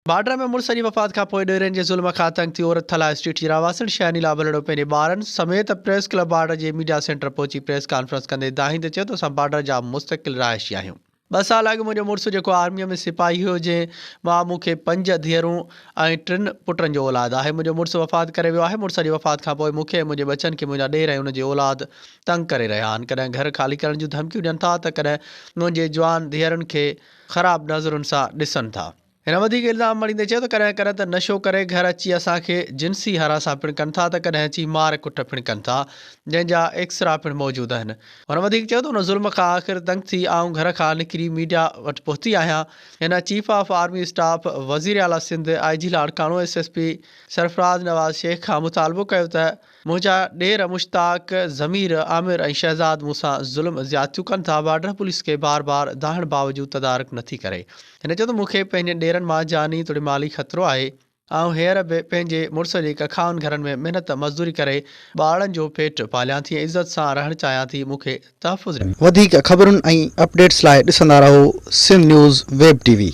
Border ۾ مڙس جي وفات کانپوء ڏهرين جي ظلم کان تنگ ٿي عورت ٿلا اسٽريٽ جي رهواسڻ شهنيلا ٻلهڙو پنهنجي ٻارن سميت پريس ڪلب بارڊر جي ميڊيا سينٽر پهچي پريس ڪانفرنس ڪندي دانهيندي چيو ته اسان بارڊر جا مستقل رهائشي آهيون. ٻه سال اڳ منهنجو مڙس جيڪو آرميء ۾ سپاهي هيو جنهن مان مون کي پنج ڌيئرون ۽ ٽن پٽن جو اولاد آهي منهنجو مڙس وفات ڪري ويو آهي مڙس جي وفات کانپوء مون کي ۽ منهنجي ٻچن کي منهنجا ڏير ۽ ان جي اولاد تنگ ڪري رهيا آهن ڪڏهن گهر خالي ڪرڻ جون ڌمڪيون ڏين ٿا ته ڪڏهن منهنجي جوان ڌيئرن کي خراب نظرن سان ڏسن ٿا. هن وڌيڪ الزام مڙهيندي چيو ته ڪڏهن ڪڏهن ته نشو ڪري گهر اچي اسان کي جنسي هراسان پڻ ڪن ٿا ته ڪڏهن اچي مار ڪٽ پڻ ڪن ٿا جنهن جا ايڪسرا پڻ موجود آهن. هن وڌيڪ چيو ته ان ظلم کان آخر تنگ ٿي آئون گهر کان نڪري ميڊيا وٽ پهتي آهيان. هن چيف آف آرمي اسٽاف، وزير اعليٰ Sindh, I G Larkana, S S P Sarfraz Nawaz Shaikh کان مطالبو ڪيو ته منهنجا ڏير مشتاق، ضمير، عامر ۽ شهزاد مون سان ظلم زيادتيون ڪن ٿا، بارڊر پوليس کي بار بار دانهڻ باوجود تدارڪ نٿي ڪري. هن چيو ته مون کي پنهنجن ڏيرن مان جاني توڙي مالي خطرو آهي، آئون هينئر به پنهنجي مڙس جي ڪکائن گهرن ۾ محنت مزدوري ڪري ٻارڙن جو پيٽ پاليان ٿي ۽ عزت سان رهڻ چاهيان ٿي، مون کي تحفظ ڏنو. وڌيڪ خبرن ۽ اپڊيٽس لاء ڏسندا رهو Sindh news web T V.